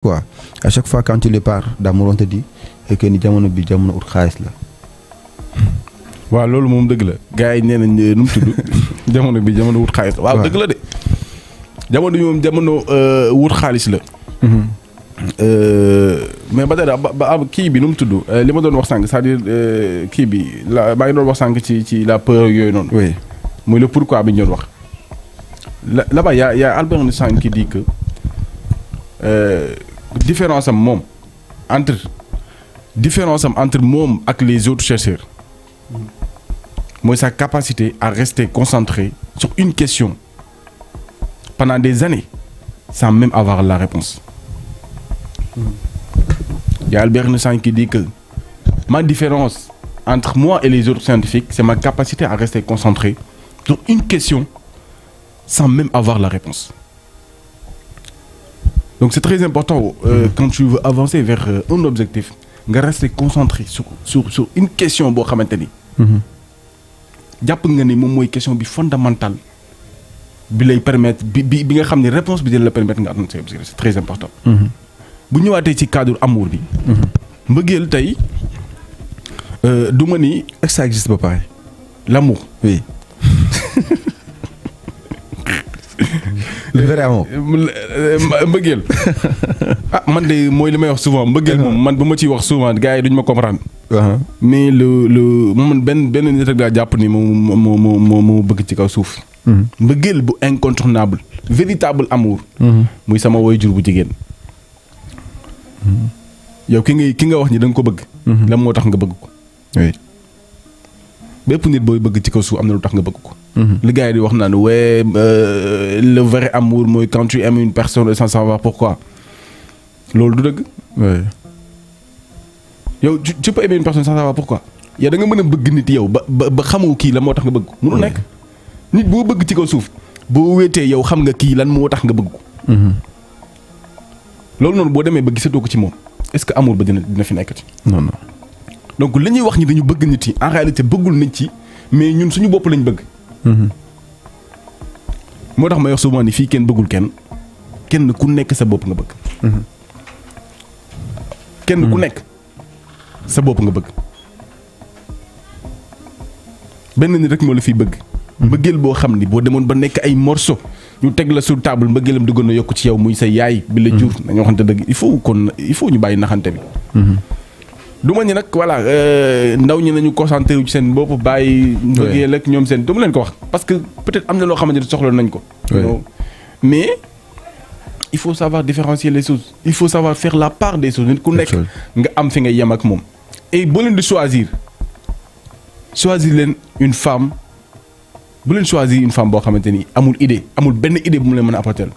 quoi à chaque fois quand tu les parles d'amour on te dit que ni jamono bi jamono ut xaalis la. waaw loolu moom dëgg la gars yi nee nañ nu mu tudd jamono bi jamono wut xaalis la. waaw dëgg la de jamono bi moom jamono wut xaalis la. mais ba tey ba kii bi nu mu tudd li ma doon wax sànq c'est-à-dire kii bi la maa ngi doon wax sànq ci la peur yooyu noonu. oui muy le pourquoi bi ñu doon wax. là-bas y a Albert Einstein qui dit que différence am moom entre moom ak les autres chercheurs mooy sa capacité à rester concentré sur une question pendant des années sans même avoir la réponse. Il y a Albert Einstein qui dit que ma différence entre moi et les autres scientifiques, c'est ma capacité à rester concentré sur une question sans même avoir la réponse. Donc c'est très important quand tu veux avancer vers un objectif, de rester concentré sur une question boo xamante ni. jàpp nga ni moom mooy question bi fondamentale bi lay permettre bi nga xam ne réponse bi dina la permettre nga atteindre ses objectifs. C'est très important. bu ñëwaatee ci cadre amour bi. mbëggeel tey du ma ni. est-ce que ça existe ba pare. L'amour. oui. le vrai amour. mbëggeel ah man de mooy li may wax souvent mbëggeel moom man bu ma ciy wax souvent gars yi duñ ma comprendre. mais man benn nit rek daa jàpp ni moo bëgg ci kaw suuf. mbëggeel bu incontournable véritable amour. muy sama waajur bu jigéen. yow ki nga wax ni da nga ko bëgg. lan moo tax nga bëgg ko. oui. bépp nit booy bëgg ci kaw suuf am na lu tax nga bëgg ko. li gars yi di wax naan ouais le vrai amour mooy quand tu aimes une personne sans savoir pourquoi. loolu du dëgg. oui. yow tu peux aimer une personne sans savoir pourquoi. yow da nga mën a bëgg nit yow ba xamoo kii lan moo tax nga bëgg ko. mënu nekk nit boo bëgg ci kaw suuf boo wéetee yow xam nga kii lan moo tax nga bëgg ko. loolu noonu boo demee ba gisatoo ko ci moom est-ce que amour ba dina fi nekkati. non non. donc li ñuy wax ni dañu bëgg nit yi en réalité bëggul nit ci mais ñun suñu bopp lañ bëgg. moo tax may wax souvent ni fii kenn bëggul kenn ku nekk sa bopp nga bëgg. kenn ku nekk sa bopp nga bëgg. benn nit rek moo la fiy bëgg. mbëggeel boo xam ni boo demoon ba nekk ay morceau ñu teg la sur table mbëggeelam duggoon na yokk ci yow muy sa yaay bi la jur. dañoo xamante dëgg il faut ñu bàyyi naxante bi. du ma ñu nag voilà ndaw ñi nañu concentré wu ci seen bopp bàyyi. mbëggeel ak ñoom seen dama leen ko wax. parce que peut-être am na loo xamante ne soxla nañ ko. mais il faut savoir différencier les choses. il faut savoir faire la part des choses. nit ku nekk nga am fi nga yem ak moom. et boo leen di choisir leen une femme bu leen choisir une femme boo xamante ni amul benn idée bu mu leen mën a apporter.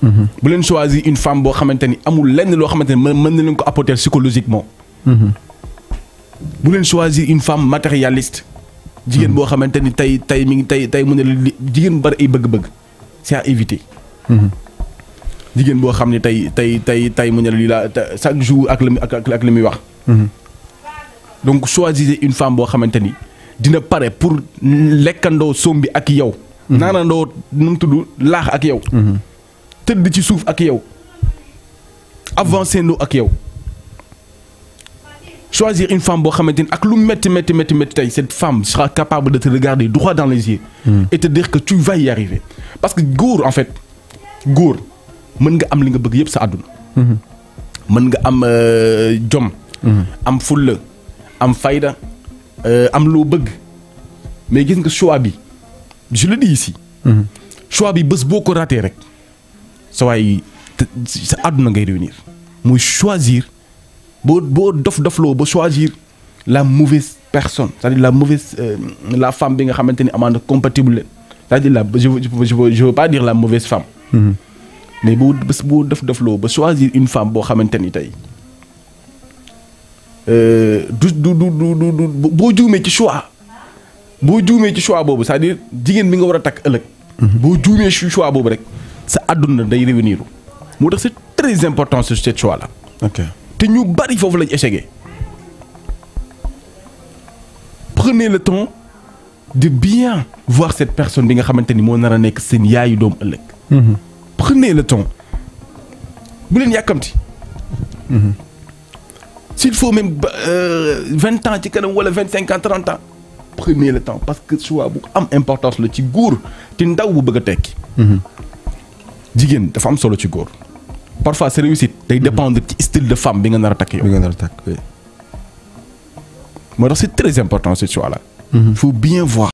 bu leen choisir une femme boo xamante ni amul lenn loo xamante ni mën na leen ko apporter psychologiquement. bu leen choisir une femme matérialiste. jigéen boo xamante ni tey mi ngi tey mu ne la jigéen bu bari ay bëgg-bëgg c'est à éviter. jigéen boo xam ne tey mu ne la lii la chaque jour ak li muy wax. donc choisir une femme boo xamante ni dina pare pour lekkandoo soom bi ak yow. naanandoo nu mu tudd laax ak yow. tëdd ci suuf ak yow. avancer ndoo ak yow. choisir une femme boo xamante ni ak lu métti tey cette femme sera capable de te regarder droit dans les yeux. et te dire que tu vas y arriver. parce que góor en fait góor mën nga am li nga bëgg yëpp sa àdduna. mën nga am jom. am fulla am fayda am loo bëgg mais gis nga choix bi je le dis ici. choix bi bés boo ko raté rek sa waay sa àdduna ngay réunir muy choisir. boo dofloo ba choisir la mauvaise personne c'est-à-dire la femme bi nga xamante ni amaana compatible leen c'est-à-dire je veux pas dire la mauvaise femme. mais boo dofloo ba choisir une femme boo xamante ni tey boo juumee ci choix boobu c'est-à-dire jigéen bi nga war a takk ëllëg. boo juumee ci choix boobu rek sa àdduna day réunir moo tax c'est très important ce choix là. ok. te ñu bari foofu lañ échoué. prenez le temps de bien voir cette personne bi nga xamante ni moo nar a nekk seen yaayu doom ëllëg. prenez le temps bu leen yàkkamti s'il faut même 20 ans ci kanam wala 25 ans 30 ans prenez le temps parce que choix bu am importance la ci góor ci ndaw bu bëgg a tekki. jigéen dafa am solo ci góor. parfois sa réussite day dépendre ci style de femme bi nga nar a takk yow. bi nga nar a takk oui. moo tax c'est très important ce choix là. Faut bien voir.